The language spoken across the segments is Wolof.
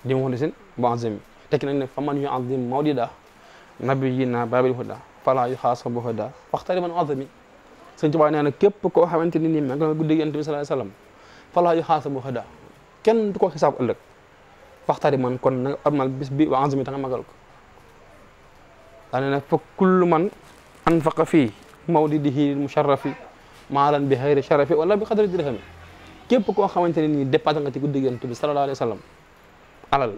di muhdisin mu'azzim tekki nañ ne fa man yu'azzim mawlida nabiyina babil huda fala yuhasabu huda waxtari man azami Sëñ Tuubaa nee na képp koo xamante ni nii ma nga guddi Yonent bi sallallahu alayhi wasallam fala yuhasabu huda kenn du ko xisaab ëllëg waxtari man kon na nga amal bis bi wa azmi ta nga magal ko daa nee na fa kullu man anfaqa fii mawlidihi musharrafi maalan bi xayri sharafi wala bi xadri dirhami képp koo xamante ne nii dépassé nga ci guddi Yonent bi sallallahu alayhi wasallam alal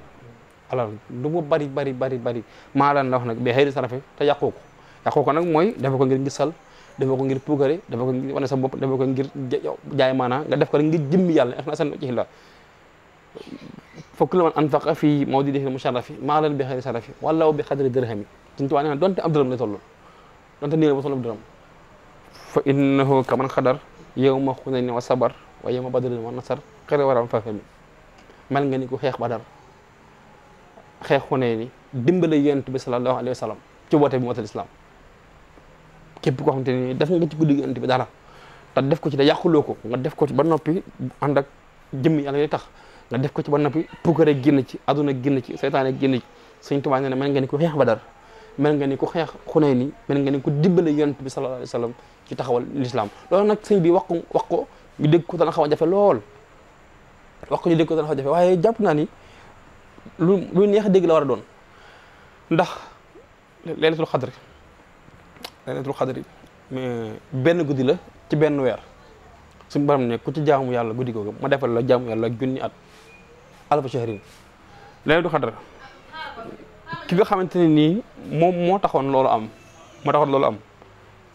lu mu bari maalaan la wax nag bi xëyri sarafe te yàqoo ko nag mooy dafa ko ngir gisal dafa ko ngir puugare dafa ko ngir wane sa bopp dafa ko ngir jaay maanaa nga def ko rek ngir jëmmi yàlla ixlaasan ci la fa kullu man anfaqa fii mawlidihi musharrafi maalaan bi xëyri sarafi wala bi xadri dirhami Sëñ Tuubaa nee na donte ab dërëm la toll donte néew ba toll ab dërëm fa innahu kaman xadar yawma xunayni wa sabar wa yawma badrin wa nasar xëre waram fafami mel nga ni ku xeex Badar xeex Xunayn ni dimbale Yonent bi sallallahu alayhi wa sallam ci woote bi mootal islam képp koo xamante ni def nga ci guddi Yonent bi dara te def ko ci da yàquloo ko nga def ko ci ba noppi ànd ak jëmmi yàlla yi tax nga def ko ci ba noppi puukare génn ci aduna génn ci seytaane génn ci Sëñ Tuubaa nee na mel nga ni ku xeex Badar mel nga ni ku xeex Xunayn ni mel nga ni ku dimbale Yonent bi sallallahu alayhi wa sallam ci taxawal l'islam loolu nag sëñ bi wax ko ñu dégg ko dana xaw a jafe lool wax ko ñu dégg ko dana xaw a jafe waaye jàpp naa ni lu neex a dégg la war a doon ndax laylatul xadri mais benn guddi la ci benn weer suñu borom ne ku ci jaamu yàlla guddi googu ma defal la jaamu yàlla junni at alfa shahrin laylatul xadr ki nga xamante ne nii moom moo taxoon loolu am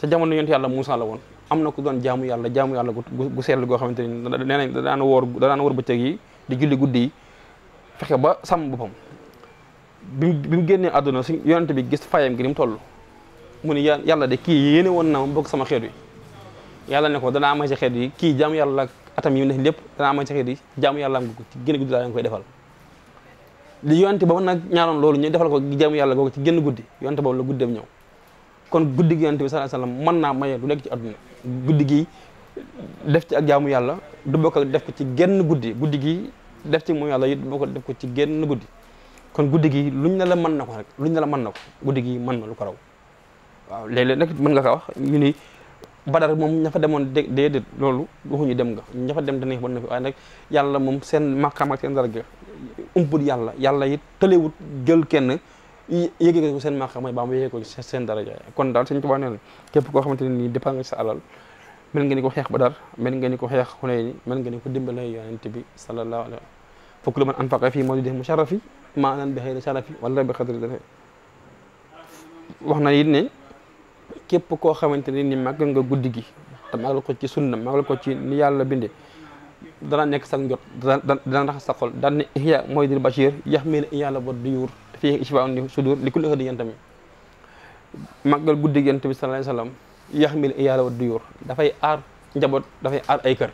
ca jamono yonent yàlla Muusaa la woon am na ku doon jaamu yàlla gu sell goo xamante ni nee nañ da daan wóor bëccëg yi di julli guddi yi fexe ba sàmm boppam bi mu génnee àdduna si yonent bi gis fayam gi ni mu toll mu ni yàlla de kii yéene woon na ma bokk sama xeet wi yàlla ne ko danaa may ci xeet yi kii jaamu yàlla atam yi mu ne lépp danaa may ci xeet yi jaamu yàlla am ko ci génn guddi laa nga koy defal li yonent ba mën nag ñaanoon loolu ñu defal ko jaamu yàlla googu ci génn guddi yonent boobu la guddeem ñëw kon guddi gi Yonent bi sallallahu alayhi wasallam mën naa maye lu nekk ci àdduna guddi gi def ci ak jaamu yàlla du bokk def ko ci genn guddi gi def ci moom yàlla it du bokk def ko ci genn guddi kon guddi gi luñ ne la mën na ko rek guddi gi mën na lu ko raw waaw léeg-léeg nag mën nga ko wax ñu ni Badar moom ña fa demoon déedéet loolu waxuñu dem nga ña fa dem danañ ba na fi waaye nag yàlla moom seen maqaam ak seen daraja umpul yàlla it tëlewut jël kenn yéegee ko seen maqaam mooy ba mu yéegee ko seen daraja kon daal Sëñ Tuubaa nee na képp koo xamante ne nii dépend nga sa alal mel nga ni ko xeex Badar mel nga ni ko xeex Xunayn mel nga ni ko dimbale Yonent bi sallallahu alayhi wa sallam fa kullu man anfaqa fii mawlidihi musharrafi maalan bi xayri sharafi wala bi xadri dafe wax na it ne képp koo xamante ne ni màggal nga guddi gi te màggal ko ci sunna màggal ko ci ni yàlla binde dana nekk sa njot dana raxas sa xol daan ne ihya mooy dir bashir yax mel ne yàlla ba du yuur fii ishfaa'un li sudur li kulli ahadin tamit màggal guddi gi Yonent bi sallallahu alayhi wasallam yax mel ne yàlla ba du yuur dafay aar njaboot dafay aar ay kër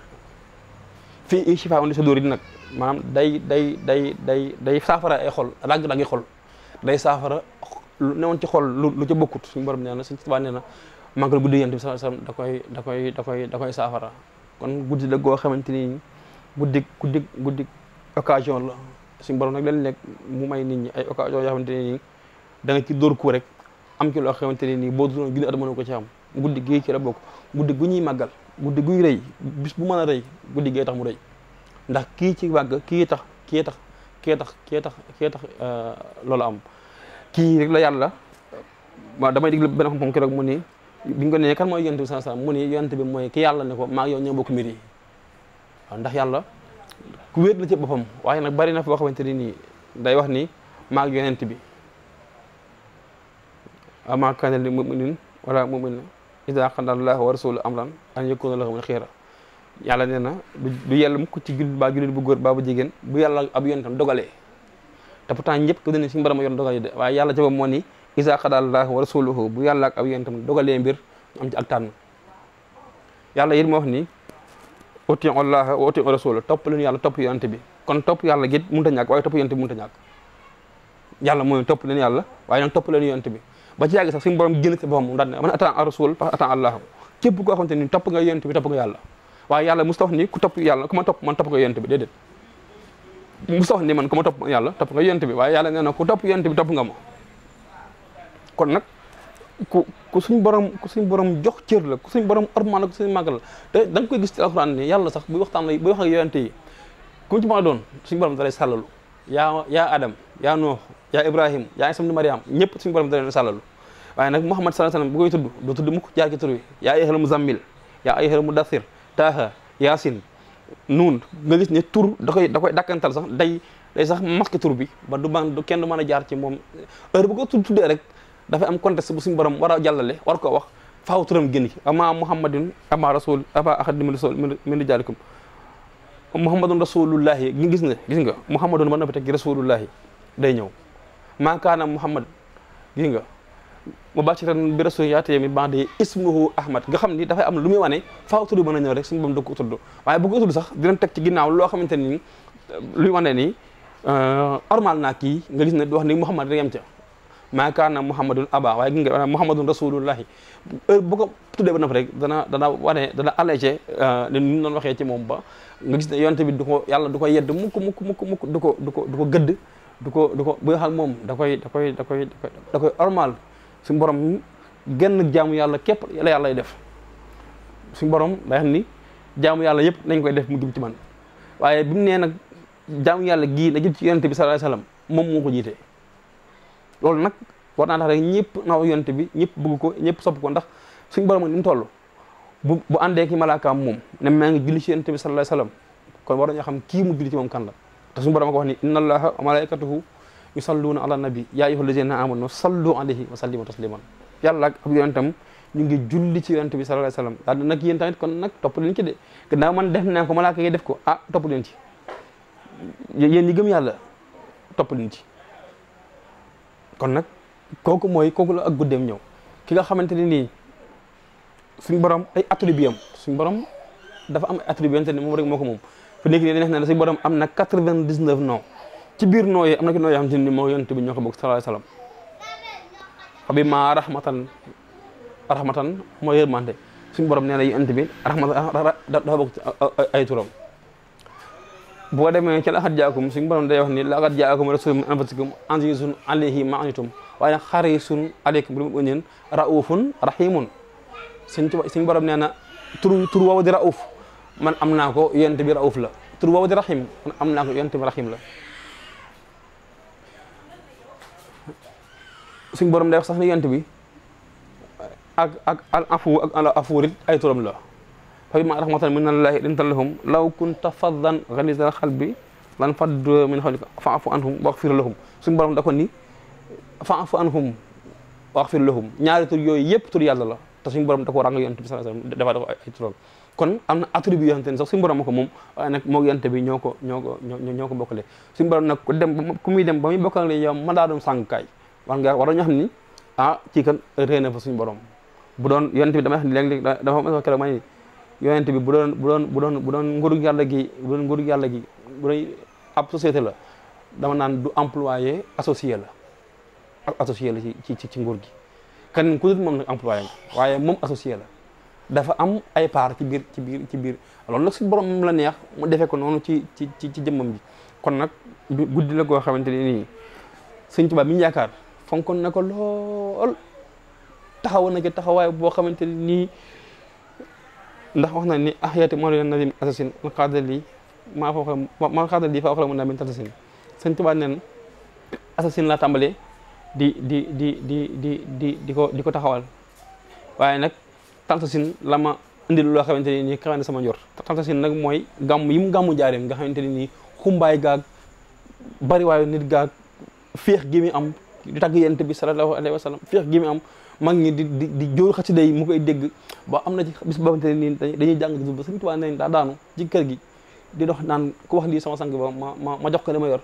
fii ishfaa'un li sudur yi nag maanaam day saafara ay xol ragg-raggi xol day saafara lu newoon ci xol lu ci bokkut suñu borom nee na Sëñ Tuubaa nee na màggal guddi Yonent bi sallallahu alayhi wasallam da koy saafara kon guddi la goo xamante ni guddi occasion la suñu borom nag leen nekk mu may nit ñi ay occasion yoo xamante ne nii da nga ci dóor ku rek am ci loo xamante ne nii boo doon junni at mënoo ko ci am guddi gi ci la bokk guddi gu ñuy màggal guddi guy rëy bis bu mën a rëy guddi gee tax mu rëy ndax kii ci wàgg kii tax loolu am kii rek la yàlla waaw damay déglu benn xam-xam keroog mu ni bi nga ko nee kan mooy Yonent bi sallallahu alayhi wasallam mu ni Yonent bi mooy ki yàlla ne ko maa ngi yow ñoo bokk mbir yi waaw ndax yàlla ku wéet la ci boppam waaye nag bari na foo xamante ni nii day wax ni maa ngi Yonent bi maa kaana li mu'minin wala mu'mina idaa qadaa Allaahu wa rasuluhu amran an yakuuna lahumul xiyara yàlla nee na du yàlla mukk ci jullit baa jullit bu góor baa bu jigéen bu yàlla ab yonentam dogalee te pourtant ñëpp ko dane suñu borom yoon dogal yi de waaye yàlla ci boppam moo ni idaa qadaa Allaahu wa rasuluhu bu yàlla ak ab yonentam dogalee mbir ñu am ci ak tànn yàlla it moo wax ni utiu Allaaha wa utiu rasula topp leen yàlla topp yonent bi kon topp yàlla gi mënut a ñàkk waaye topp yonent bi mënut a ñàkk yàlla mooy topp leen yàlla waaye nag topp leen yonent bi ba ci yàgg sax suñu borom génn si boppam mu daal ne man atan rasul fa atan allah képp koo xamante ni topp nga yonent bi topp nga yàlla waaye yàlla musta wax ni ku topp yàlla ku ma topp man topp nga yonent bi déedéet musta wax ni man ku ma topp yàlla topp nga yonent bi waaye yàlla nee na ku topp yonent bi topp nga ma kon nag ku suñ borom jox cër la ku suñ borom ormal la ku suñ màggal la te da nga koy gis ci alxuraan ni yàlla sax buy waxtaan la buy wax ak yonent yi ku mu ci mën a doon suñu borom da lay sàllalu yaa Adam yaa Noox yaa Ibrahim yaa Isa ibn Maryam ñëpp suñu borom da leen sàllalu waaye nag Muhammad sallallahu alayhi wasallam bu koy tudd doo tudd mukk jaar ci tur wi yaa ayyuhal muzammil yaa ayyuhal mudaththir taaha yaasin nuun nga gis ne tur da koy dakkantal sax day sax masque tur bi ba du kenn du mën a jaar ci moom heure bu ko tuddee rek dafay am contexte bu suñu borom war a jàllale war ko wax faaw turam génn ci ama muhammadin ama rasul aba ahadin min rijaalikum muhammadun rasulullahi gis nga muhammadun ba noppi teg rasulullahi day ñëw maa kaana muhammad gis nga mubashiran bi rasul yaatee mi ba'di ismuhu ahmad nga xam ni dafay am lu muy wane faaw tudd mën a ñëw rek suñu borom da ko tudd waaye bu ko tudd sax dinañ teg ci ginnaaw loo xamante ni luy wane ni ormal naa kii nga gis ne du wax ni muhammad rek yam ca maa kaana muhammadun aba waaye gis nga muhammadun rasulullahi bu ko tuddee ba noppi rek dana wane dana allégé ni ñu doon waxee ci moom ba nga gis ne yonent bi du ko yàlla du ko yedd mukk du ko gëdd du ko bu wax ak moom da koy ormal suñu borom genn jaamu yàlla képp la yàlla lay def suñu borom day xam ni jaamu yàlla yëpp nañ koy def mu jëm ci man waaye bi mu nee nag jaamu yàlla gii na jëm ci yonent bi sallallahu alayhi wasallam moom moo ko jiite loolu nag war naa tax rek ñëpp naw yonent bi ñëpp bëgg ko ñëpp sopp ko ndax suñu borom ni mu toll bu àndee ki malaakaam moom ne maa ngi julli ci yonent bi sallallahu alayhi wasallam kon war nañoo xam kii mu julli ci moom kan la te suñu borom ko wax ni inna allaha wa malaikatahu yusalluna ala nabi ya ayyuhal ladhina amanu sallu alayhi wa sallimu tasliman yàlla ak ab yonentam ñu ngi julli ci yonent bi sallallahu alayhi wasallam daal nag yéen tamit kon nag topp leen ci de gannaaw man def naa ko malaaka yi def ko topp leen ci yéen ñi gëm yàlla topp leen ci kon nag kooku la ak guddeem ñëw ki nga xamante ni nii suñu borom ay attribut am suñu borom dafa am ay attribut yonte ni moom rek moo ko moom fu nekk nii dañuy wax ne suñu borom am na 99 noms ci biir noo yi am na ki noo yoo xamante ni moo yonent bi ñoo ko bokk sallallahu alayhi wasallam fa bi ma rahmatan mooy yërmande suñu borom nee na yonent bi rahmatan dafa bokk ci ay turam boo demee ci laqad jaakum suñu borom day wax ni laqad jaakum rasulun min anfusikum azizun alayhi ma anittum waaye harisun alaykum bil mu'minin raufun rahimun suñu borom nee na tur woowu di rauf man am naa ko yonent bi rauf la tur woowu di rahim man am naa ko yonent bi rahim la suñu borom day wax sax ni yonent bi ak al afu ak al afurit ay turam la fa bima rahmatan minallahi linta lahum law kunta faddan ghalizal qalbi lan faddu min hawlika fa'fu anhum waghfir lahum suñu borom da ko ni fa'fu anhum waghfir lahum ñaari tur yooyu yëpp tur yàlla la te suñu borom da ko ràng yonent bi sallallahu alayhi wasallam dafa ay turam kon am na attribut yoo xamante ne sax suñu borom ko moom waaye nag moo yonent bi ñoo ko bokkale suñu borom nag ku muy dem ba muy bokkale yow ma daa doon sàngkaay war ñoo xam ni ci kan réy na fa suñu borom bu doon yonent bi damay wax ni léeg-léeg dafa ma keroog ma ni yonent bi bu doon nguuru yàlla gi bu doon ab société la dama naan du employé associé la ak associé la ci nguur gi kan ku dul moom nag employé nga waaye moom associé la dafa am ay part ci biir loolu nag suñu borom moom la neex mu defee ko noonu ci jëmmam bi kon nag guddi la goo xamante ne nii Sëñ Tuubaa mi ñu yaakaar fonkoon na ko lool taxaw na ci taxawaay boo xamante ne nii ndax wax na ni ahyaati mawlana nadim assasine man xaadali fa waxla mun naa min tasasin Sëñ Tuubaa neen assasine laa tàmbalee di ko taxawal waaye nag tantasin la ma indil loo xamante ne nii kawe na sama njort tantasin nag mooy gàmm yi mu gàmmu jaareem nga xamante ne nii xumbaay gaag bariwaayu nit gaag féex gi mi am di tagg yonent bi sallallahu alayhi wa sallam féex gi mi am mag ñi di jóor xasida yi mu koy dégg ba am na ci bis boo xamante ne nii dañuy jàng ba Sëñ Tuubaa nañ daa daanu ci kër gi di dox naan ku wax lii sama sang ba ma jox ko li ma yor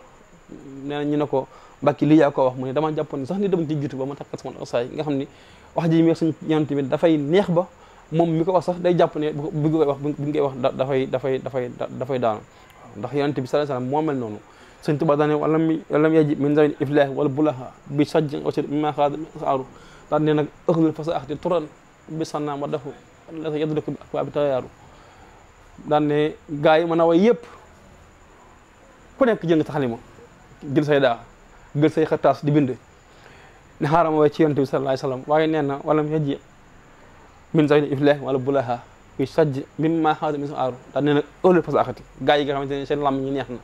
nee na ñu ne ko Mbàkke lii yaa ko wax mu ne dama jàppoon ni sax ni dama ci jiitu ba ma takkal sama saay nga xam ni wax ji mi wax suñu yonent bi dafay neex ba moom mi ko wax sax day jàpp ne bi koy wax bi ngay wax dafay daanu ndax yonent bi sallallahu alayhi wasallam moo mel noonu sëñ Tuubaa daane walam yaji min zawin iflah wala bulaha bi sajj aussi mimma xaada saaru daan ne nag ëxlul fa sa axti turan bi sannaa ma dafu la sa yaddu dëkk bi ak waa bi tayaaru daan ne gaa yi mën a way yëpp ku nekk jël nga sa xalima jël say daa jël say xataas di bind ne xaaral ma way ci yonent bi sallallahu alayhi wasallam waaye nee na walam yaji min zawin iflah wala bulaha bi sajj mimma xaada mi saaru daan ne nag ëxlul fa sa axti gaa yi nga xamante ne seen lam ñi neex na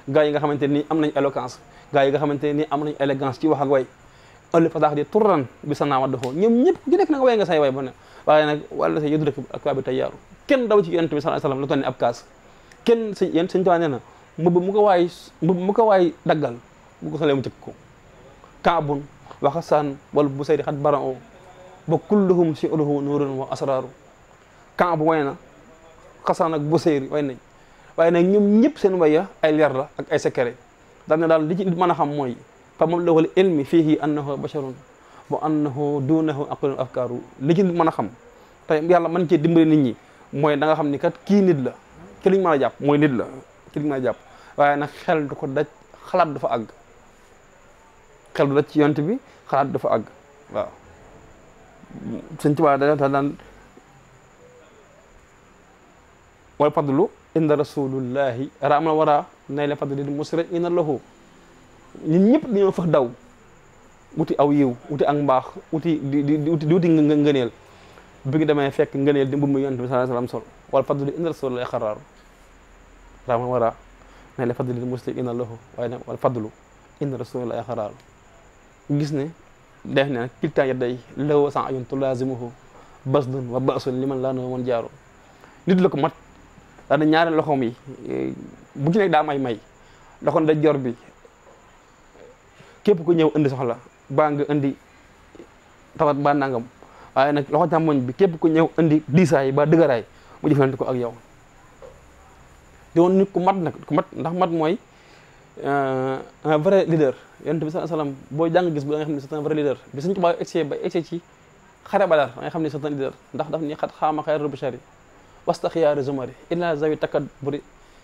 gaa yi nga xamante ni am nañ éloquence gaa yi nga xamante ni am nañ élégance ci wax ak way ëllëg fa daax di turan bi sa naama doxoo ñoom ñëpp ku nekk na nga way nga say way ba ne waaye nag wala sa yëdu dëkk ak waa bi tey yaaru kenn daw ci yonent bi sallallahu alayhi wasallam lu toll ni ab kaas kenn si yéen sëñ Tuubaa nee na mbubb mu ko waay daggal bu ko solee mu cëkk ko kaabun wa xasaan wala bu saydi xat baran o ba kulluhum si uluhu nuurun wa asraaru kaabu way na xasaan ak bu sayri way nañ waaye nag ñoom ñëpp seen waya ay leer la ak ay secret daal ne daal li ci nit mën a xam mooy fa moom lawal ilmi fiihi annahu basharun wa annahu dunahu aqlun afkaaru li ci nit mën a xam te yàlla mën cee dimbali nit ñi mooy da nga xam ni kat kii nit la ki liñ mën a jàpp mooy nit la ki liñ mën a jàpp waaye nag xel du ko daj xalaat dafa àgg xel du daj ci yont bi xalaat dafa àgg waaw sëñ Tuubaa daan wal fadlu inda rasulullahi raamal wara nay la fadli musri ina lahu ñun ñëpp dañoo fax daw wuti aw yiw wuti ak mbaax wuti di wuti ngëneel bi ngi demee fekk ngëneel di mbub mu yonent bi sallallahu alayhi wasallam sol wal fadlu inda rasulullahi xaraaru raamal wara nay la fadli musri ina lahu waaye nag wal fadlu inda rasulullahi xaraaru gis ne def ne nag kiltaan ya day law san ayun tulazimuhu basdun wa basun liman laa no woon jaaru nit la ko mat daana ñaari loxoom yi bu ci nekk daa may loxo da jor bi képp ku ñëw indi soxla baa nga indi tawat ba nangam waaye nag loxo càmmoñ bi képp ku ñëw indi diisaay ba dëgëraay mu jëfante ko ak yow di woon nit ku mat nag ku mat ndax mat mooy un vrai leader yonent bi sallallahu alayhi wasallam boo jàng gis bu da nga xam ne c'est un vrai leader bi suñ tubaab egsee ba egsee ci xare Badar da nga xam ne c'est un leader ndax daf ni xat xaama xayru bashari wasta xiyaari zumari illa zawi takaburi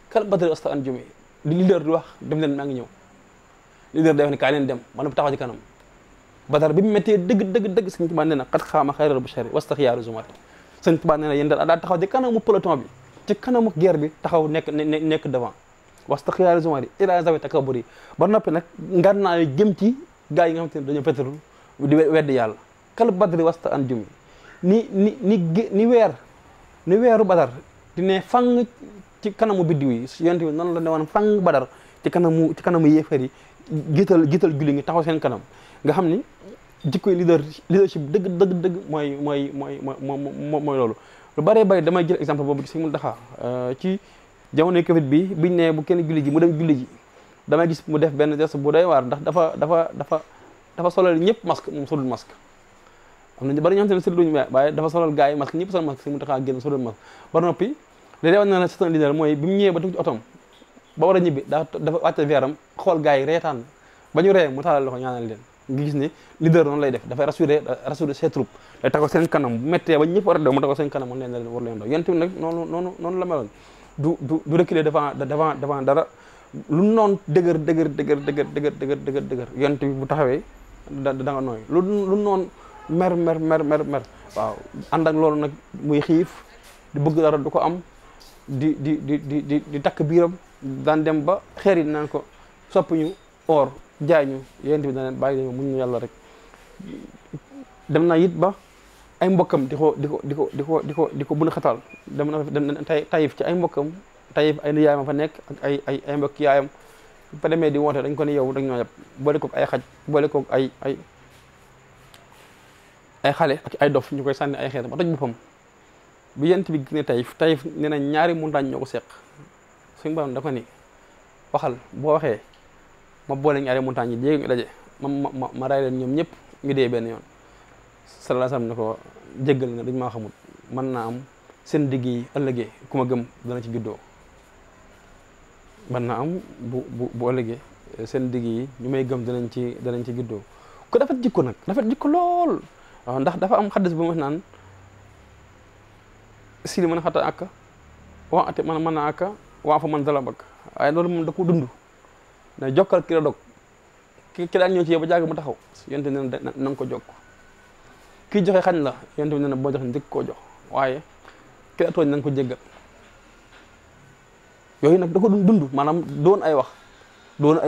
kal badri wasta an jumi di leader di wax dem leen maa ngi ñëw leader day wax ne kaay leen dem man bu taxaw ci kanam Badar bi mu méttee dëgg sëñ Tuubaa nee na xat xaama xayru bashari wasta xiyaari zumari sëñ Tuubaa nee na yéen daal taxaw ci kanamu peloton bi ci kanamu guerre bi taxaw nekk devant wasta xiyaari zumari illa zawi takaburi ba noppi nag ngar naa jëm ci gars yi nga xamante ne dañoo fétaru di weddi yàlla kal badri wasta an jumi ni weeru Badar di ne fang ci kanamu biddiw yi yonent bi noonu la ne woon fang Badar ci kanamu yéefar yi jiital julli ngi taxaw seen kanam nga xam ni jikkoy leadership dëgg mooy loolu lu bëree bëri damay jël exemple boobu ci mun taxaa ci jamonoy Covid bi biñ ne bu kenn julli ji mu dem julli ji damay gis mu def benn geste bu doy waar ndax dafa solal ñëpp masque moom solul masque am na ñu bari ñoo xam ne sëlluñu waaye dafa solal gars yi masque ñëpp sol masque si mu taxaa génn solal masque ba noppi li wax na c'est un leader mooy bi mu ñëwee ba dugg ci otom ba war a ñibbi dafa wàcce veeram xool gars yi reetaan ba ñu ree mu taalal loxo ñaanal leen nga gis ne leader noonu lay def dafay rassurer ses troupes day taxaw seen kanam bu méttee ba ñëpp war a daw mu taxaw seen kanam mun leen leen war leen daw yéen tamit nag noonu la meloon du reculer devant dara lu noon dëgër yéen tamit bu taxawee da nga nooy lu noon mer waaw ànd ak loolu nag muy xiif di bëgg dara du ko am di takk biiram daan dem ba xeer yi naan ko soppuñu or jaay ñu yéen bi dana leen bàyyi leen muñ ñu yàlla rek dem na it ba ay mbokkam di ko bun xatal dem na tayif ci ay mbokkam tayif ay nijaayam fa nekk ak ay mbokk yaayam fa demee di woote dañ ko ne yow dañ ñoo yab boole koog ay xaj boole koog ay xale ak ay dof ñu koy sànni ay xeer ba toj boppam bi yent bi gis ne tayif nee na ñaari montagne ñoo ko seq suñu borom dafa ni waxal boo waxee ma boole ñaari montagne yi jéegi ñu daje ma ray leen ñoom ñëpp ñu dee benn yoon sallallahu alayhi wasallam ne ko jéggal nga dañ maa xamul mën naa am seen digg yi ëllëgee ku ma gëm dana ci juddoo mën naa am bu ëllëgee seen digg yi ñu may gëm danañ ci juddoo ko rafet jikko nag rafet jikko lool waaw ndax dafa am xaddis bu ma wax naan si li mën a xata akka waa ate mën a akka waa fa man zalabak waaye loolu moom da ko dund ne jokkal ki la dog ki daan ñëw ci yow ba jàgg mu taxaw yonent bi nee na nga ko jokk kii joxe xañ la yonent bi nee na boo joxe njëkk koo jox waaye ki la tooñ na nga ko jéggal yooyu nag da ko doon dund maanaam doon ay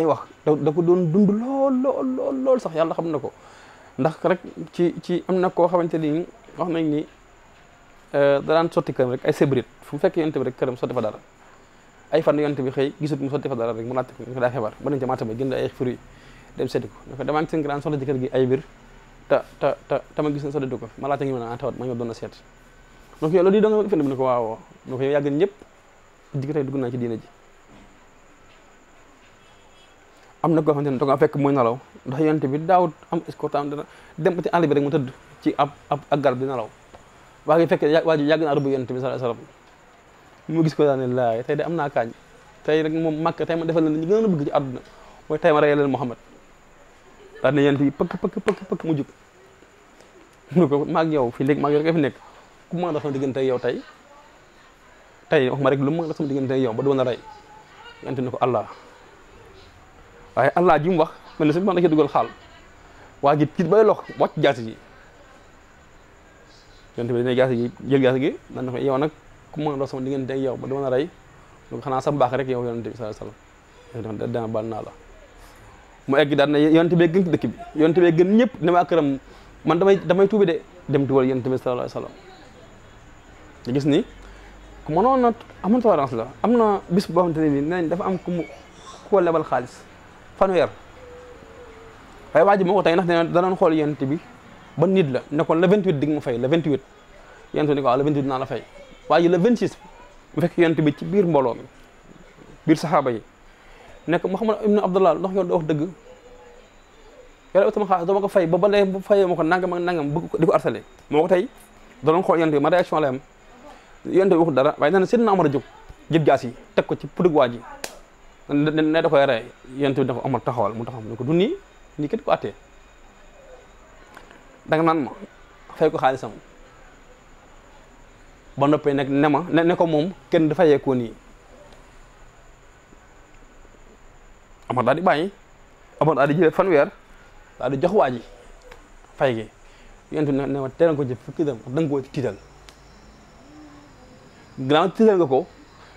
wax da ko doon dund lool sax yàlla xam na ko ndax rek ci am na koo xamante ni wax nañ ni da daan sotti këram rek ay sébrit fu mu fekk yonent bi rek këram sotti fa dara ay fan yonent bi xëy gisut mu sotti fa dara rek mu laajte ko daa feebar ba nañ ca marché ba jënd ay fruits dem seeti ko ne ko damaa seen grand soxla ci kër gi ay bir te ma gis ne sotti ko ma laajte ngi mën a tawat ma nga doon na seet donc yow loolu di danga fenn bi ne ko waaw ne ko yow yàgg ñëpp jikko tey dugg naa ci diina ji am na koo xamante ne da nga fekk muy nalaw ndax yonent bi daawut am escorte am dana dem ba ci àll bi rek mu tëdd ci ab garab di nalaw waa ngi fekk waa ji yàgg naa rëbb yonent bi sallallahu alayhi wasallam mu gis ko daal ne laay tey de am naa kaañ tey rek moom màkk tey ma defal leen ñu gën a bëgg ci àdduna mooy tey ma reyal leen Muhammad daal ne yonent bi pëkk mu jug mu ne ko maag yow fii léegi maag yow rek fi nekk ku ma dox sama diggante yow tey wax ma rek lu ma dox sama diggante yow ba doon a rey yonent ne ko Allah waaye Allah ji mu wax mel ne suñu mën na ci dugal xaal waa ji tiit bay lox wàcc jaasi ji yonent bi dina jaasi gi jël jaasi gi daan na ko yow nag ku ma dox sama diggante yow ba doon a rey donc xanaa sa mbaax rek yow yonent bi sallallahu alayhi wasallam yow dama baal naa la mu egg daal ne yonent bee gën ci dëkk bi yonent bee gën ñëpp ne waa këram man damay tuubi de dem tuubal yonent bi sallallahu alayhi wasallam ñu gis ni ku mënoon na amoon tolérance la am na bis boo xamante ne nii nee nañ dafa am ku lebal xaalis fanweer waaye waa ji moo ko tey ndax danoon xool yonent bi ba nit la ne ko le 28 dig ma fay le 28 yonent bi ne ko waaw le 28 naa la fay waaye le 26 mu fekk yonent bi ci biir mbooloo mi biir saxaaba yi nekk Muhammad ibn Abdullah ndax yow doo wax dëgg yow sama xaalis dama ko fay ba léegi bu fayee ma ko nangam ak nangam bëgg di ko harcelé moo ko tey danoon xool yonent bi ma réaction la am yonent bi waxul dara waaye nee na Seydina Omar a jóg jël jaas yi teg ko ci pudug waa ji ne da koy rey yonent bi dafa Omar taxawal mu taxaw ne ko du nii kat ko attee danga naan ma fay ko xaalisam ba noppee nag ne ko moom kenn du fayee ko nii Omar daal di bàyyi Omar daal di jëlee fanweer daal di jox waa ji fay gi yonent bi ne ma teeral ko ci fukki dem da nga koo tiital gannaaw tiital nga ko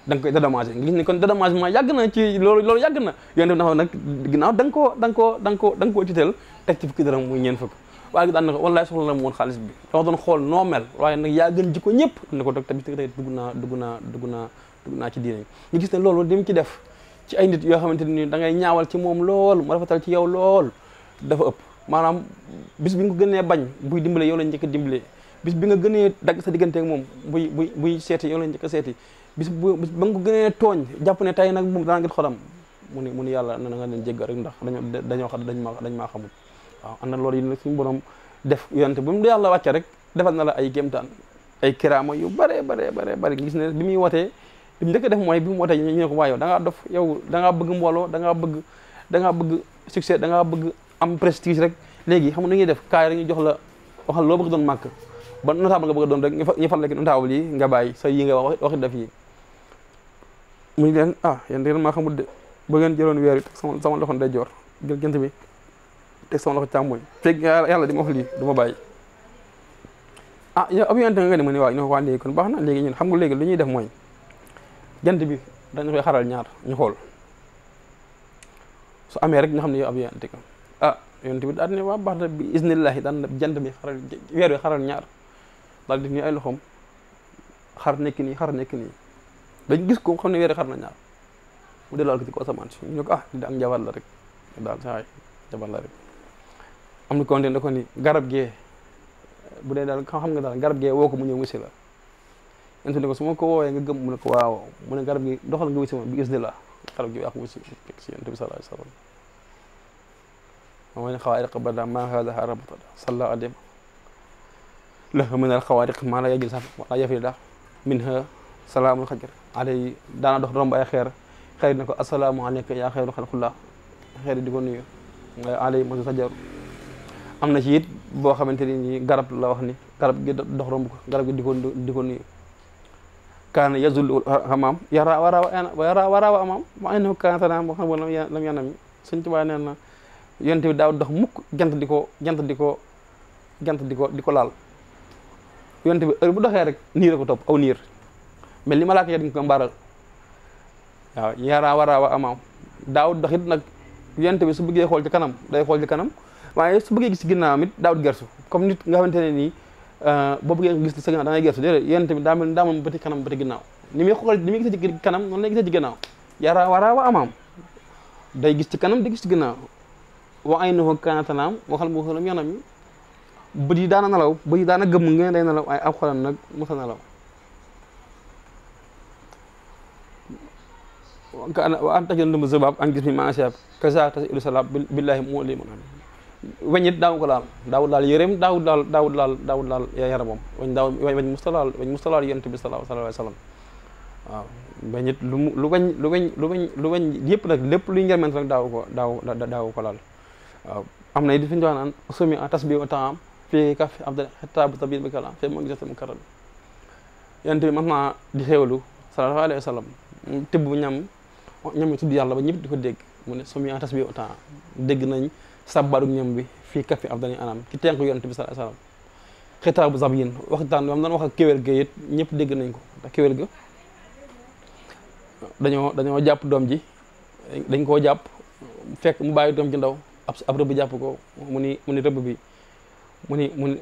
da nga koy dédommagé nga gis ne kon dédommagement yàgg na ci loolu yàgg na yonent bi dafa nag ginnaaw da nga koo tiital teg ci fukki dërëm muy ñeent fukk waaye daan na ko wallaay soxla la mu woon xaalis bi dama doon xool noo mel waaye nag yaa gën jikko ñëpp ne ko dog tamit tey dugg naa ci diine ñu gis ne loolu li mu ci def ci ay nit yoo xamante ni da ngay ñaawal ci moom lool mu rafetal ci yow lool dafa ëpp maanaam bis bi nga ko gënee bañ buy dimbale yow lañ njëkk a dimbale bis bi nga gënee dagg sa diggante ak moom buy seeti yow lañ njëkk a seeti bis ba nga ko gënee tooñ jàpp ne tey nag moom dana ngit xolam mu ni yàlla na nga leen jéggal rek ndax dañoo xam dañ maa xamul waaw am na loolu yi nag suñu borom def yonte bu mu yàlla wàcce rek defal na la ay kéemtaan ay kiraama yu bare gis ne bi muy wootee li mu njëkk a def mooy bi mu wootee ñu ne ko waa yow da ngaa dof yow da ngaa bëgg mbooloo da ngaa bëgg succès da ngaa bëgg am prestige rek léegi xam nga nu ñuy def kaay rek ñu jox la waxal loo bëgg doon màkk ba notable nga bëgg doon rek ñu fal la notable yi nga bàyyi sa yi nga waxi def yi mu ñu leen yéen da ngeen maa xamul de ba ngeen jëloon weer yi teg sama loxo ndeyjoor jël jant bi teg sama loxo càmmoñ fekk yàlla di ma wax lii du ma bàyyi yow ab yonent nga ne ma ne waaw ñu ko waa léegi kon baax na léegi ñun xam nga léegi lu ñuy def mooy jant bi dañu koy xaral ñaar ñu xool su amee rek ñu xam ne yow ab yonent ka yonent bi daal ne waa baax na bi isnillahi daan jant bi xaral weer wi xaral ñaar daal di nii ay loxoom xar nekk nii dañ gis ko xam ne weer wi xar na ñaar mu delluwaat ko ci ko asamaan si ñu ne ko li da am jabar la rek daal saay jabar la rek am na konte da ko ni garab gee bu dee daal xam nga daal garab gee woo ko mu ñëw wisi la yonent ne ko su ma ko woowee nga gëm mu ne ko waaw mu ne garab gi doxal nga wisi ma bi isnillah garab gi wax wisi fekk si yonent bi sallallahu alayhi wasallam moo ne xawaariq bada ma hada rabata salla adim la min al xawaariq maa la yajil sax wala yafi da minha salaamul xajar alay daana dox romb ay xeer na ko assalaamu alayka yaa xayru xalqullah xeer di ko nuyu alay mosu sajaru am na ci it boo xamante ni garab la wax ni garab gi dox romb ko garab gi di ko nuyu kaana yazul hamam yara waraawa amam wa innahu kaana tanaam boo xam ne lam yanam Sëñ Tuubaa nee na yonent bi daaw dox mukk jant di ko laal yonent bi heure bu doxee rek niir ko topp aw niir mais li malaaka ya dañ ko mbaaral waaw yaraa waraa wa amaam daaw dox it nag yonent bi su bëggee xool ci kanam day xool ci kanam waaye su bëggee gis ci ginnaawam it daawut gersu comme nit nga xamante ne nii boo bëggee gis sa ginnaaw da ngay gersu déedéet yonent bi daa mel bëti kanam bëti ginnaaw ni muy xool ni muy gisee ci kanam noonu lay gisee ci ginnaaw yaraa waraa wa amaam day gis ci kanam di gis ci ginnaaw wa aynahu kaanat tanaam wa qalbuhu lam yanam bët yi daana nelaw bët yi daana gëmm ngeen day nelaw ay ab xolam nag mosa nelaw wa an tajon dëmb sabab an gis mi maasiab kasa tasi ilu salab billahi moo li mën weñit daawu ko laal daawul laal yéreem daawul laal yaramam weñ mustalaal yonent bi sallallahu alayhi wa sallam waaw weñit lu weñ yëpp nag lépp luy ngerment rek daawu ko laal waaw am na di fi ñu wax naan sumi a tasbi wa taam fii kaf abda xataa bu tabir bi kalam fii moo ngi jota mu karam yonent bi mas naa di xéewalu sallallahu alayhi wa sallam tibb ñam yi tudd yàlla ba ñëpp di ko dégg mu ne sumi a tasbi wa taam dégg nañ sabbaru ñam bi fii kaf fi abdani anam ci tenk yonent bi sallallahu alayhi wa sallam xitaa bu zabyin waxtaan am doon wax ak kéwél ga it ñëpp dégg nañ ko ndax kéwél ga dañoo jàpp doom ji dañ koo jàpp fekk mu bàyyi doom ji ndaw ab rëbb jàpp ko mu ni rëbb bi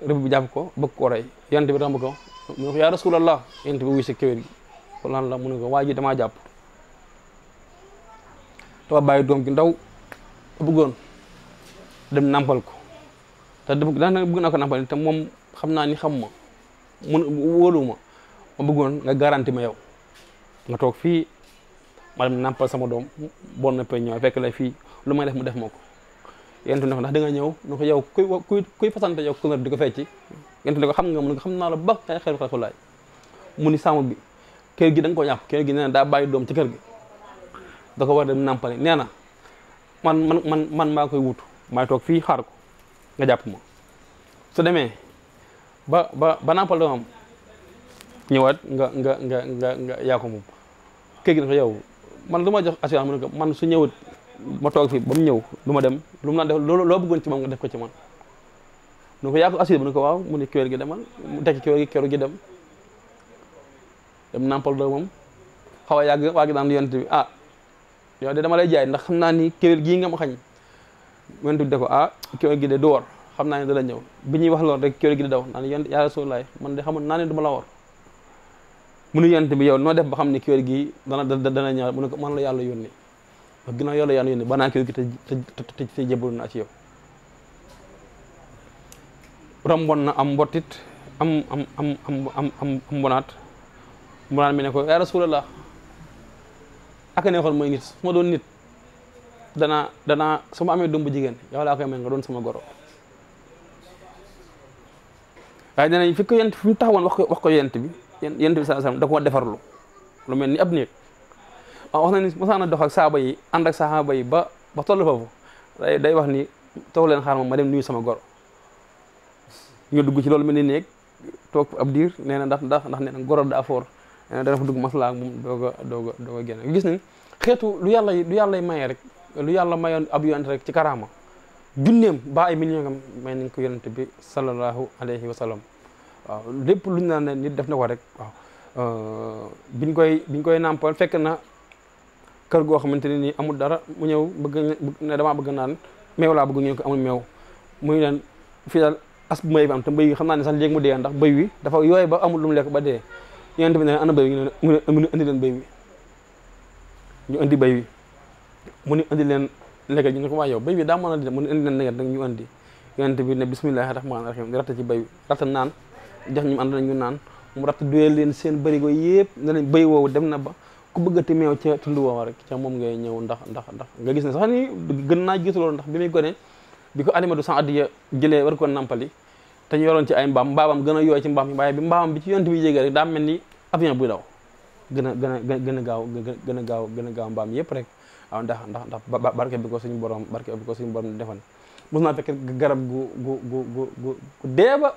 rëbb bi jàpp ko bëgg koo rey yonent bi ramb ko mu ne ko yaa rasulallah yonent bi wuy si kéwél gi ko lan la mu ne ko waa ji damaa jàpp te bàyyi doom ji ndaw bëggoon dem nampal ko te daanaka bëgg naa ko nampal te moom xam naa ni xam ma mun wóoluwuma ma bëggoon nga garanti ma yow nga toog fii ma dem nampal sama doom bon na ñëw fekk la fii lu may def mu def ma ko yonent ne ko ndax da nga ñëw ne ko yow kuy fasante yow ku di ko fecci yonent ne ko xam nga mu ne ko xam naa la ba kay xeeru xalaat mu ni sàmm bi kër gi da nga ko ñàpp kër gi nee na daa bàyyi doom ci kër gi da ko war dem nampale nee na man maa koy wutu maay toog fii xaar ko nga jàpp ma su demee ba nampal doomam ñëwaat nga yaa ko moom kër gi ne ko yow man lu ma jox assurance mu ne ko man su ñëwut ma toog fii ba mu ñëw lu ma dem lu mu naan def loo bëggoon ci moom nga def ko ci man nu ko yaa ko assuré mu ne ko waaw mu ne kéwél gi demal mu tekki kéwél gi dem nampal doomam xaw a yàgg waa gi daan yonent bi ah yow de dama lay jaay ndax xam naa ni kéwél gii nga ma xañ yonent bi de ko ah kéwél gi de du wor xam naa ne dala ñëw bi ñuy wax loolu rek kéwél gi di daw naan yonent yaa Rasulullaah man de xamul naa ne du ma la wor mu ne yonent bi yow noo def ba xam ne kéwél gi dana ñëw mu ne ko man la yàlla yónni wax ginnaaw yàlla yónni ba naa kéwél gi te jébbalu naa ci yow romboon na am mbottit am mbonaat mi ne ko yaa Rasulullaah aka neexoon mooy nit su ma doon nit danaa su ma amee doom bu jigéen yow laa koy may nga doon sama goro waaye danañ fi ko yent fi mu taxawoon wax ko yent bi sallallahu alayhi wasallam da koo defarlu lu mel ni ab néeg wax na ni mosaan a dox ak saaba yi ànd ak saaba yi ba toll foofu day wax ni toog leen xaar ma dem nuyu sama goro ñu dugg ci loolu mel ni néeg toog ab diir nee na ndax nee na goro daa foor nee na dana fa dugg maslaa ak moom doog a génn gis nañ xeetu lu yàlla maye rek lu yàlla mayoon ab yonent rek ci karaama junneem ba ay million am may nañ ko yonent bi sallallahu alayhi wa sallam waaw lépp luñ naan ne nit def na ko rek waaw biñ koy nàmpal fekk na kër goo xamante ne nii amul dara mu ñëw bëgg ne damaa bëgg naan meew laa bëgg ñu ko amul meew muy leen fii daal as bu mbéy bi am te mbéy wi xam naa ne sax léegi mu dee ndax béy wi dafa yooy ba amul lu mu lekk ba dee yonent bi ne ana béy wi mu ne indi leen béy wi ñu indi béy wi mu ni indi leen lekk ñu ne ko waa yow béy bi daa mën a di mu ne indi leen lekk nag ñu indi yonent bi ne bismillahi rahmaani rahim di ratta ci béy wi ratta naan jox ñu ànd nañu naan mu ratta duyee leen seen bërigo yëpp ne leen béy woowu dem na ba ku bëggati meew ca tund woowa rek ca moom ngay ñëw ndax nga gis ne sax ni gën naa jiitu loolu ndax bi muy gone bi ko Alimatu Saadiya jëlee war ko nampali te ñu yoroon ci ay mbaamam gën a yooy ci mbaam yi waaye bi mbaamam bi ci yonent bi yéegee rek daa mel ni avion buy daw gën a gaaw mbaam yëpp rek waaw ndax barke bi ko suñu borom defal mos naa fekk garab gu dee ba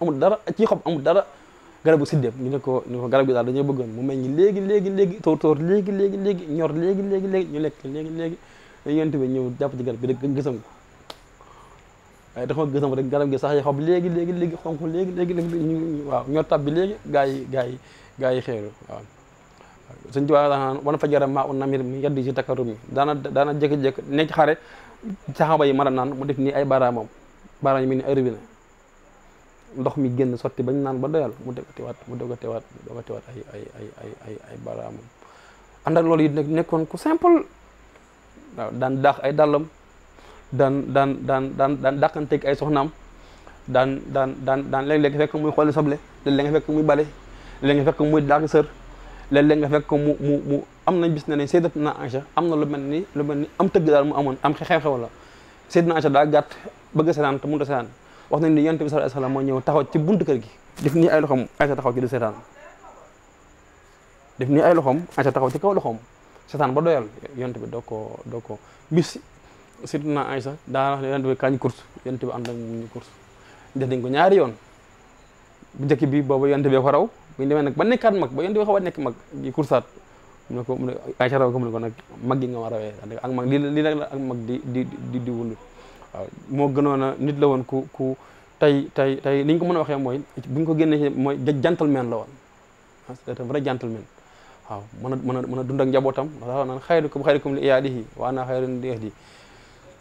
amul dara ci xob amul dara garab gu siddeem ñu ne ko garab gi daal dañoo bëggoon mu meññ léegi tóor léegi ñor léegi ñu lekk léegi yonent bi ñëw jàpp ci garab bi rek gësam ko waaye dafa gësam rek garab gi sax yi xob léegi xonk léegi waaw ñoo tab bi léegi gaa yi xeeru waaw suñ ci waa wana fa jara maa un namir mi yaddi ci takarum mi daana jékki-jékki nekk ci xare saxaaba yi mën a naan mu def nii ay baaraam yi mel ni ay robinet ndox mi génn sotti bañ naan ba doyal mu doog a teewaat ay baaraamam ànd ak loolu yi nekkoon ku simple waaw daan daax ay dàllam daan dàqanteeg ay soxnaam daan léeg-léeg nga fekk muy xooli soble léeg-léeg nga fekk muy bale léeg-léeg nga fekk muy daaki sër léeg-léeg nga fekk mu am nañ bis ne Sayyidatuna Aïcha am na lu mel ni am tëgg daal mu amoon am xew-xew la Sayyidatuna Aïcha daa gàtt bëgg a seetaan te mënut a seetaan wax nañ ni Yonent bi sallallahu alayhi wasallam moo ñëw taxaw ci buntu kër gi def nii ay loxoom Aïcha taxaw ci di seetaan def nii ay loxoom Aïcha taxaw ci kaw loxoom seetaan ba doyal Yonent bi doo ko bis Sayyidatuna Aïcha daa wax ne Yonent bi kañ course Yonent bi ànd ak ñu course def nañ ko ñaari yoon bu njëkk bi boobu Yonent bi ko raw bu ñu demee nag ba nekkaat mag ba Yonent bi xaw a nekk mag gi coursaat mu ne Aïcha raw ko mu ne ko nag mag gi nga ma rawee ak mag lii nag la ak mag di wund waaw moo gënoon a nit la woon ku tey ni ñu ko mën a waxee mooy bu ñu ko génnee mooy gentleman la woon c'est un vrai gentleman waaw mën a dund ak njabootam dafa naan xayrukum li iyaalihi wa ana xayrun li ahli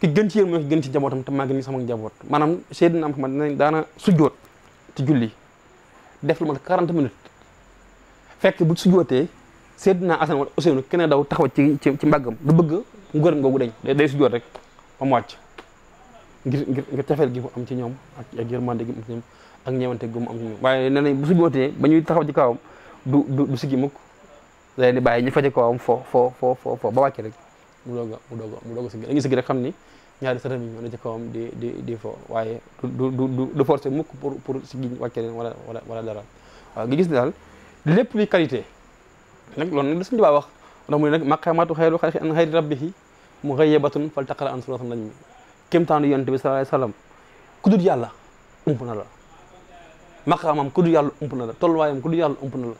ki gën ci yéen mooy ki gën ci njabootam te maa ngi nii sama njaboot maanaam Seydina Muhammad daana sujjoot ci julli def lu ma 40 minutes fekk bu sujjootee Seydina Asan wala Useynu keneen daw taxaw ci mbaggam du bëgg ngërëm googu dañ day sujjoot rek ba mu wàcc ngir cafeel gi mu am ci ñoom ak yërmande gi mu am ci ñoom ak ñeewante gi mu am ci ñoom waaye nee nañ bu sujjootee ba ñuy taxaw ci kawam du siggi mukk day ni bàyyi ñu fa ci kawam foo ba wàcc rek mu doog a siggi da ngi siggi rek xam ni ñaari sëtam yi ñoo ne ci kawam di fo waaye du forcé mukk pour siggi wàcce leen wala dara waaw nga gis ne daal lépp luy qualité nag loolu nag da suñu baa wax ndax mu ne nag maqaamaatu xayru xalqi an xayri rabbihi mughayyabatun fal taqra an suratan najmi kéemtaanu Yonent bi sallallahu alayhi wasallam ku dul yàlla ump na la maqaamam ku dul yàlla ump na la tolluwaayam ku dul yàlla ump na la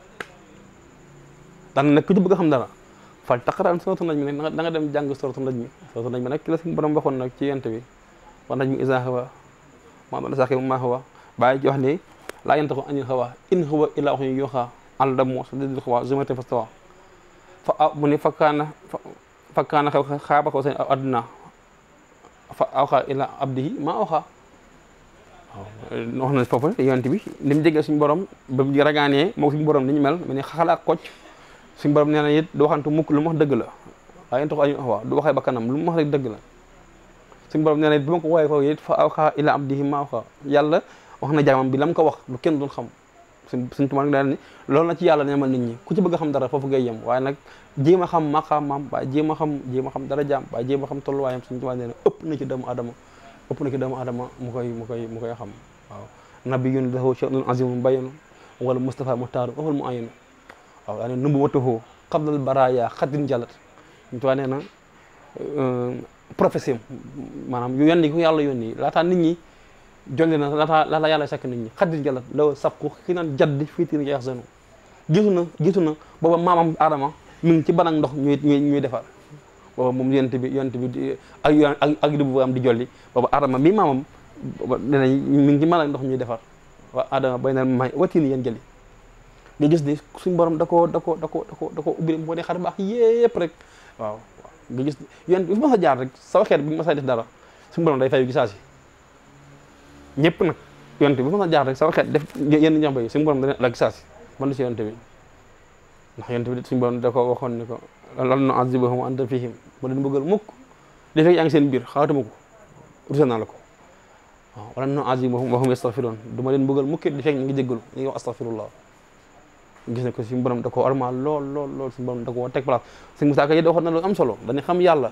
daan nag ku ci bëgg a xam dara fal taqra an suratan najmi nag da nga dem jàng suratan najmi nag ki la suñu borom waxoon nag ci Yonent bi wa najmi izaa hawaa maa dalla saahibukum maa hawaa bàyyi ci wax ni laa yantiqu anil hawaa in huwa illaa wahyun yuuhaa allamahu shadiidul quwaa zuu mirratin fastawaa mu ne fa kaana qaaba qawsayni aw adnaa fa awxaa ilaa abdihi maa awxaa waaw wax na foofu Yonent bi ni mu jege suñu borom ba mu ragaanee moom suñu borom ni ñu mel ni xalaat kocc suñu borom nee na it du waxantu mukk lu mu wax dëgg la waaye tax añu wax du waxee ba kanam lu mu wax rek dëgg la suñu borom nee na it bi ma ko woowee foofu it fa awxaa ilaa abdihi maa awxaa yàlla wax na jaamam bi la mu ko wax lu kenn doon xam suñ tumaa nag daal ni loolu na ci yàlla neemal nit ñi ku ci bëgg a xam dara foofu ngay yem waaye nag jéem a xam maqaamam waaye jéem a xam dara jaam waaye jéem a xam tolluwaayam suñu tumaa nee na ëpp na ci doomu adama mu koy xam waaw nabiyyun lahu sha'nun azimun bayyinu wala Mustafa muxtaaru waxul mu ayinu waaw daa ne nubuwwatuhu qablal baraaya xadrin jalat suñu tumaa nee na prophétie maanaam yu yónni ko yàlla yónni laataa nit ñi jolli na laata yàlla sakk nit ñi xaddir jalat law sabku xi naan jaddi fii tiir yeex senu gisu na booba maamam Adama mi ngi ci banag ndox ñuy defar booba moom yonent bi ak di bu am di jolli booba Adama mi maamam dena mi ngi ci banag ndox ñuy defar waa Adama bay na may watiini yéen jëli nga gis ni suñ borom da ko ubbi moo ne xar baax yépp rek waaw nga gis yonent bi fu ma sa jaar rek sa xeet bi ma sa def dara suñu borom day fayu gisaasi ñëpp nag Yonent bi ma jaar rek sama xeet def yenn njàmba yi suñu borom dana la gisaasi man na si Yonent bi ndax Yonent bi suñu borom da ko waxoon ni ko lan nu'azzibahum wa anta fihim ma leen bëggal mukk li fekk yaa ngi seen biir xaatuma ko rusé naa la ko waaw wala nu'azzibahum wa hum yastaghfiruun du ma leen bëggal mukk li fekk ñu ngi jéggalu ñu ngi wax astaghfirullah gis ne ko suñu borom da ko armal lool suñu borom da ko teg place suñu Musaa Ka yi waxoon na lu am solo dañuy xam yàlla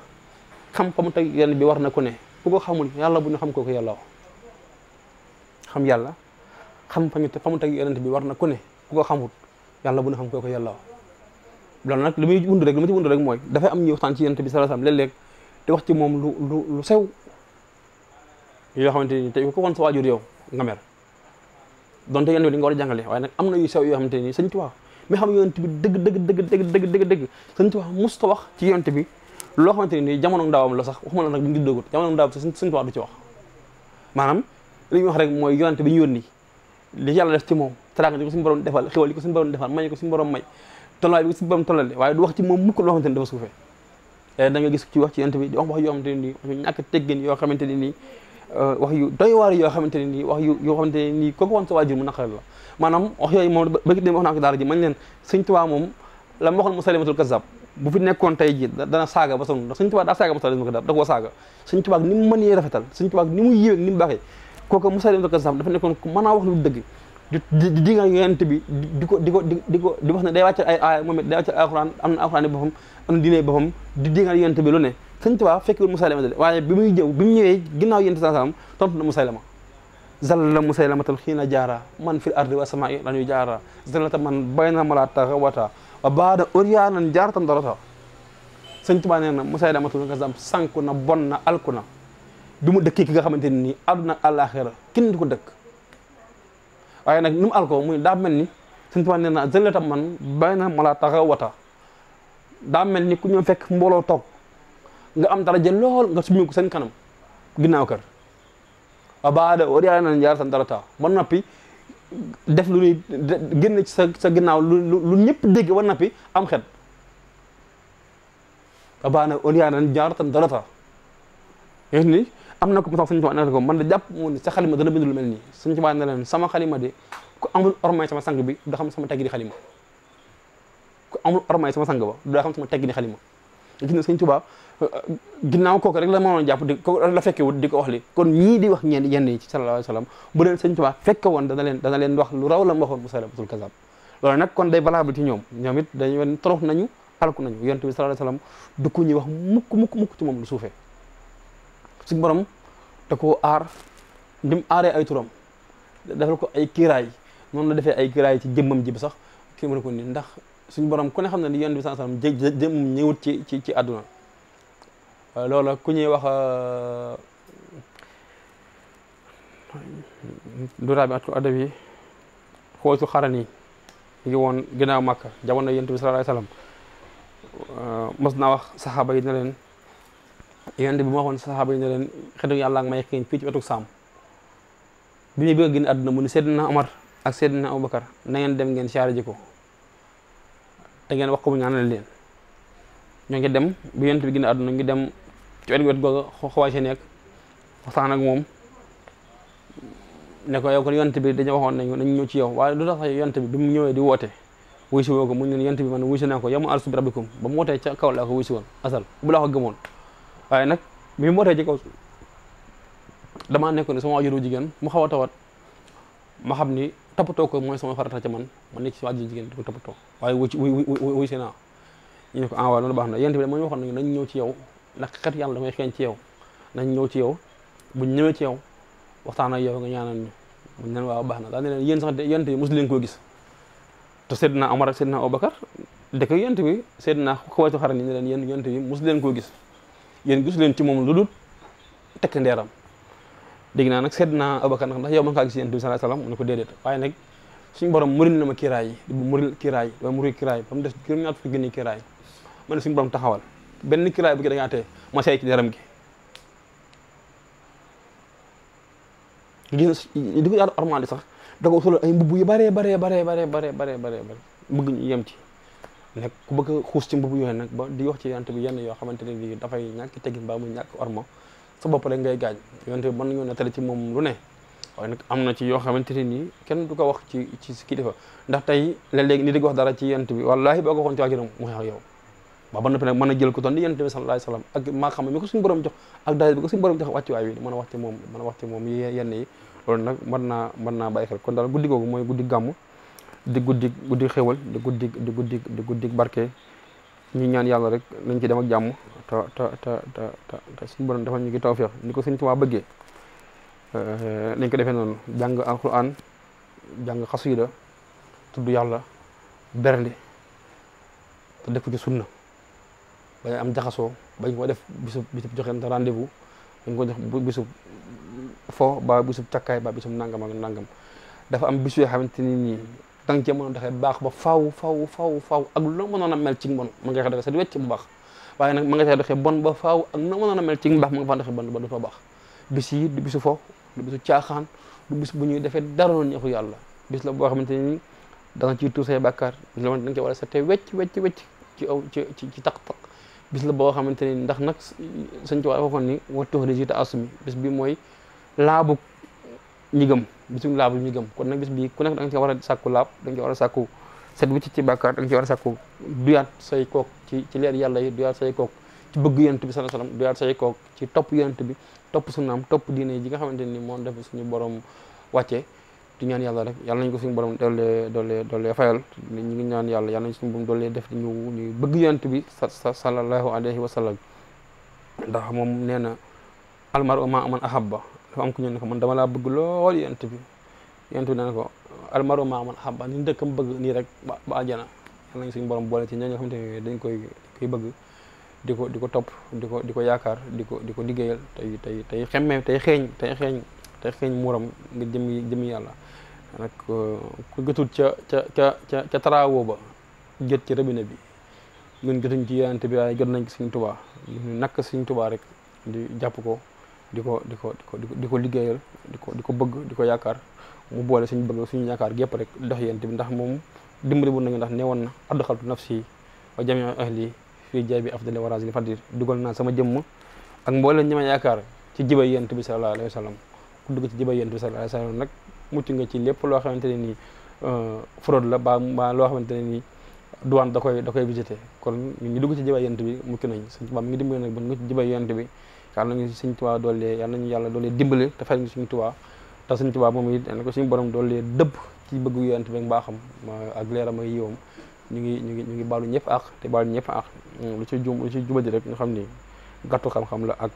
xam fa mu teg yenn bi war na ku ne ku ko xamul yàlla bu ñu xam kooku yàlla wax xam yàlla xam fa mu teg yonent bi war na ku ne ku ko xamut yàlla bu na xam kooku yàlla loolu nag li muy wund rek li ma ci wund rek mooy dafay am ñuy waxtaan ci yonent bi sallallahu alayhi wasallam léeg-léeg di wax ci moom lu sew yoo xamante ni tey ko woon sa waajur yow nga mer donte yonent bi di nga war a jàngale waaye nag am na yu sew yoo xamante ni Sëñ Tuubaa mi xam yonent bi dëgg Sëñ Tuubaa musta wax ci yonent bi loo xamante ni jamono ndaawam la sax waxuma la nag bi ngi doogut jamono ndaawam sax Sëñ Tuubaa du ci wax maanaam li ñuy wax rek mooy yonante bi ñu yónni li yàlla def ci moom teraanga di ko suñu borom defal xéwal di ko suñu borom defal may ko suñu borom may tolluwaay bi ko suñu borom tollale waaye du wax ci moom mukk loo xamante ni dafa suufee da nga gis ci wax ci yonante bi di wax yoo xamante ne nii wax yu ñàkk teggin yoo xamante ne nii wax yu doy waar yoo xamante ne nii wax yu yoo xamante ne nii kooku woon sa waajur mu naqare la maanaam wax yooyu moom bëgg dem wax naa ko daara ji mañ leen Sëñ Tuubaa moom la ma waxoon Musaylimatul Kazzab bu fi nekkoon tey ji dana saaga ba sonn ndax Sëñ Tuubaa daa saaga Musaylimatul Kazzab da koo saaga Sëñ Tuubaa ni mu mënee rafetal Sëñ Tuubaa ni mu yiwee ni mu baaxee kooku Musaylimatul Kazzab dafa nekkoon ku mën a wax lu dëgg di nga yonent bi di wax ne day wàcc ay aaya moom it day wàcc ay alxuraan am na alxuraan boppam am na diine boppam di nga yonent bi lu ne Sëñ Tuubaa fekkewul Musaylima de waaye bi mu ñëwee ginnaaw yonent sallam tontu na Musaylima zalla Musaylamatul xiina jaara man fil ardi wa samaa'i lan yu jaara zallata man bayna malaata wata wa baada uryaanan jaaratan darata Sëñ Tuubaa nee na Musaylamatul Kazzab sànku na bon na alku na bi mu dëkkee ki nga xamante ne nii àdduna ak àllaaxira kenn du ko dëkk waaye nag ni mu alko muy daa mel ni Sëñ Tuubaa nee na zallata man bayna malaata wata daa mel ni ku ñëw fekk mbooloo toog nga am dara jël lool nga summi ko seen kanam ginnaaw kër wa baada uryaanan jaaratan darata ba noppi def lu ñuy génn ci sa ginnaaw lu ñëpp dégg ba noppi am xet wa baada uryaanan jaaratan darata yéen ni am na ko mos a Sëñ Tuubaa ne ko man da jàpp mu ne sa xalima dana bind lu mel nii Sëñ Tuubaa ne leen sama xalima de ku amul ormay sama sang bi da xam sama teggi di xalima ku amul ormay sama sang ba da xam sama teggi di xalima gis na Sëñ Tuubaa ginnaaw kooku rek la mënoon jàpp di kooku la fekkewut di ko wax li kon ñii di wax yenn yi ci sallallahu alayhi wa sallam bu leen Sëñ Tuubaa fekke woon dana leen wax lu raw la mu waxoon Musaylamatul Kazzab loolu nag kon day valable ci ñoom it dañu wen torox nañu alku nañu yonent bi sallallahu alayhi wa sallam du ko ñuy wax mukk ci moom lu suufee suñu borom da koo aar ndim aaree ay turam defal ko ay kiiraay noonu la defee ay kiiraay ci jëmmam ji bi sax kii ma ko ni ndax suñu borom ku ne xam ne ni yonent bi sallallahu alayhi wa sallam jëmmam ñëwut ci àdduna loola ku ñuy wax duraabi atul adab yi xoosu xaran yi ngi woon ginnaaw Màkka jamono yonent bi sallallahu alayhi wa sallam mos naa wax saxaaba yi ne leen yonent bi ma waxoon saxaaba yi ne leen xetu yàlla may xeeñ fii ci wetu saam bi muy bëgg a génn àdduna mu ne Seydina Omar ak Seydina Abubakar na ngeen dem ngeen siyaare ji ko te ngeen wax ko mu ñaanal leen ñoo ngi dem bu yonent bi génn àdduna ngi dem ci wet googa xawaay si nekk waxtaan ak moom ne ko yow kon yonent bi dañu waxoon nañ ñëw ci yow waaye lu tax yonent bi mu ñëwee di woote wuy si woo ko mu ne yonent bi man wuy si naa ko yow ma alastu bi rabbikum ba mu wootee ca kaw laa ko wuy si woon asal bu laa ko gëmoon waaye nag bi mu wootee ci kaw damaa nekk ne sama waajuru jigéen mu xaw a tawat ma xam ni toppatoo ko mooy sama farata ca man ma nekk si waajuru jigéen di ko toppatoo waaye wuy si naa ñu ne ko waaw loolu baax na yonent bi moo ñu waxoon nañu nañ ñëw ci yow ndax xet yàlla damay xeeñ ci yow nañ ñëw ci yow buñ ñëwee ci yow waxtaan ak yow nga ñaanal ñu buñ leen waaw baax na daa ne leen yéen sax yonent bi mosu leen koo gis te Seydina Omar ak Seydina Abubakar dëkk yonent bi Seydina xawatu xaran yi ne leen yéen yonent bi mosu leen koo gis yéen gisu leen ci moom lu dul tekk ndeeram dégg naa nag Seydina Abubakar nag ndax yow mën ngaa gis yonent bi sallallahu alayhi wasallam mu ne ko déedéet waaye nag suñu borom muril na ma kiiraay yi di bu muril kiiraay yi ba muri kiiraay ba mu des juróom-ñaar fukki génne kiiraay ma ne suñu borom taxawal benn kiiraay bu ki da ngaa tee ma seey ci deram gi gis di ko yaatu ormal sax da ko solo ay mbubb yu bare bëgg ñu yem ci nekk ku bëgg a xuus ci mbubb yooyu nag ba di wax ci yonent bi yenn yoo xamante ne bi dafay ñàkk teggin ba muy ñàkk orma sa bopp rek ngay gaañ yonent bi mën nañoo nettali ci moom lu ne waaye nag am na ci yoo xamante ne nii kenn du ko wax ci kilifa ndax tey léeg-léeg ni di wax dara ci yonent bi wallahi boo ko waxoon ci waajuram mu xeex ak yow ba noppi nag mën a jël ko toon di yonent bi sallallahu alayhi wasallam ak maa xam mi ko suñu borom jox ak daal bi ko suñu borom jox wàccuwaay bi mën a wax ci moom yenn yi loolu nag mën naa bàyyi xel kon daal guddi googu mooy guddi gàmm di guddi xéwal di guddi barke ñu ñaan yàlla rek nañ ci dem ak jàmm te suñu borom dafa ñu ngi tawfeex ni ko Sëñ Tuubaa bëggee nañ ko defee noonu jàng alquran jàng xasida tudd yàlla bernde te def ko ci sunna bañ am jaxasoo bañ ko def bisub joxeen rendez-vous bañ ko jox bisub fo ba bisub cakkaay ba bisub nangam ak nangam dafa am bis yoo xamante ni nii danga cee mën a doxee baax ba faaw ak lu mënoon a mel ci mbon mën nga xex def sa wecc bu baax waaye nag ma nga cay doxee bon ba faaw ak na mënoon a mel ci mbaax ma nga fa doxee bon ba du fa baax bis yi du bisu fo du bisu caaxaan du bis bu ñuy defee dara loolu neexu yàlla bis la boo xamante ni da nga ciy tuur say bàkkaar bis la da nga ci war a setee wecc ci aw ci taq-taq bis la boo xamante ni ndax nag sëñ Tuubaa waxoon ni wa tuxriji ta asumi bis bi mooy laabu ñi gëm bisu laabu ñi gëm kon nag bis bi ku nekk da nga ci war a sàkku laab da nga ci war a sàkku set wicc ci bàkkaar da nga ci war a sàkku duyaat say kook ci leer yàlla yi duyaat say kook ci bëgg yonent bi sallallahu alayhi wasallam duyaat say kook ci topp yonent bi topp sunnaam topp diine ji nga xamante ni moo def suñu borom wàccee di ñaan yàlla rek yàlla nañ ko suñu borom doole fayal ñu ngi ñaan yàlla yàlla nañ suñu borom doole def ñuy bëgg yonent bi sallallahu alayhi wa sallam ndax moom nee na almaru ma man ahabba dafa am ku ñu ne ko man dama laa bëgg lool yonent bi nee na ko almaru ma man ahabba ni dëkkam bëgg nii rek ba àjjana yàlla nañ suñu borom boole ci ñi nga xamante ne dañ koy bëgg di ko topp di ko yaakaar di ko liggéeyal tey xemme tey xeeñ muuram nga jëmi yàlla nag ku gëtul ca taraawoo ba jot ci robinet bi ñun jotuñ ci yonent bi waaye jot nañ ci Sëriñ Tuubaa ñu nakk Sëriñ Tuubaa rek di jàpp ko di ko liggéeyal di ko bëgg di ko yaakaar mu boole suñu bëgg suñu yaakaar gépp rek dox yonent bi ndax moom dimbali bu nañu ndax ne woon na adxaltu nafsi wa jami'a ahli fii jaay bi afdali warazi fadir dugal naa sama jëmm ak mboolem ñi ma yaakaar ci jibay yonent bi sallallahu alayhi wa sallam ku dugg ci jibay yonent bi sallallahu alayhi wa sallam nag mucc nga ci lépp loo xamante ne nii fraude la ba loo xamante ne nii douane da koy visité kon ñun ñu dugg ci jibay yonent bi mucc nañ Sëñ Tuubaa mi ngi dimbali nag ba ñu ci jibay yonent bi yàlla nañu Sëñ Tuubaa doole yàlla nañu yàlla doole dimbali te fay ñu Sëñ Tuubaa te Sëñ Tuubaa moom it ko suñu borom doole dëbb ci bëggu yonent bi ak mbaaxam ak leeram ak yiwam ñu ngi baalu ñëpp ak te baalu ñëpp ak lu ci jubadi rek nga xam ni gàttu xam-xam la ak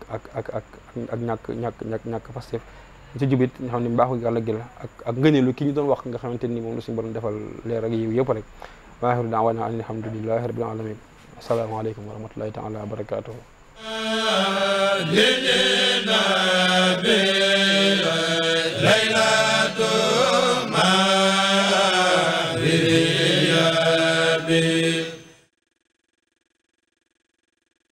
ñàkk Pastef lu ci jubit nga xam ne mbaaxu yàlla gi la ak ngëneelu ki ñu doon wax nga xamante ni moom la suñu borom defal leer ak yiw yëpp rek wa aaxiru da'waanaa an alhamdulillahi rabbil aalamiin assalaamu aleykum wa rahmatullahi taala wa barakaatuhu